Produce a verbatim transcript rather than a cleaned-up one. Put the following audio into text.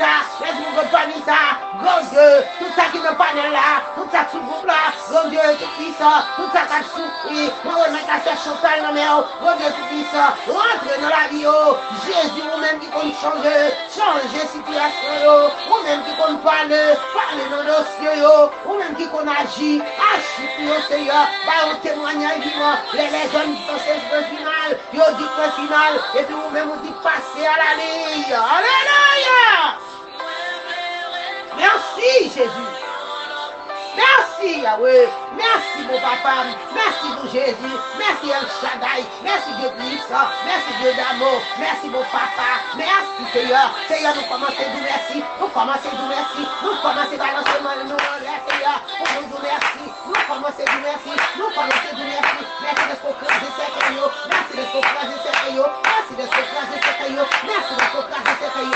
Mèsi pou konpani sa, Grandye, tout sa ki nan panèl la, tout sa k sou gwoup la, Grandye Toupwisan, tout sa k ap soufri, mwen remèt afè Chantal nan men w, Grandye Toupwisan, rantre nan lavi yo, Jezi, ou menm ki konn chanje, chanje sitiyasyon yo, ou menm ki konn pale, pale nan dosye yo, ou menm ki konn aji, aji pou yo, Seyè, ba yo temwayaj vivan, lè lèzòm di se pwen final, yo di pwen final, epi ou menm ou di pase a la liy. Alelouya! Mèsi, Jezi. Mèsi, Yahweh. Mèsi, bon papa m. Mèsi pou Jezi. Mèsi, El Shaddai. Mèsi, Dye pwisan. Mèsi, Dye damou. Mèsi, bon papa. Mèsi, Seyè. Seyè, nou kòmanse di w mèsi. Nou kòmanse di w mèsi. Nou kòmanse balanse men nou anlè, Seyè, pou nou di w mèsi. Nou kòmanse di w mèsi. Nou kòmanse di w mèsi. Mèsi dèske w kraze sèkèy yo. Mèsi dèske w kraze sèkèy yo. Mèsi dèske w kraze sèkèy yo. Mèsi dèske w kraze sèkèy yo.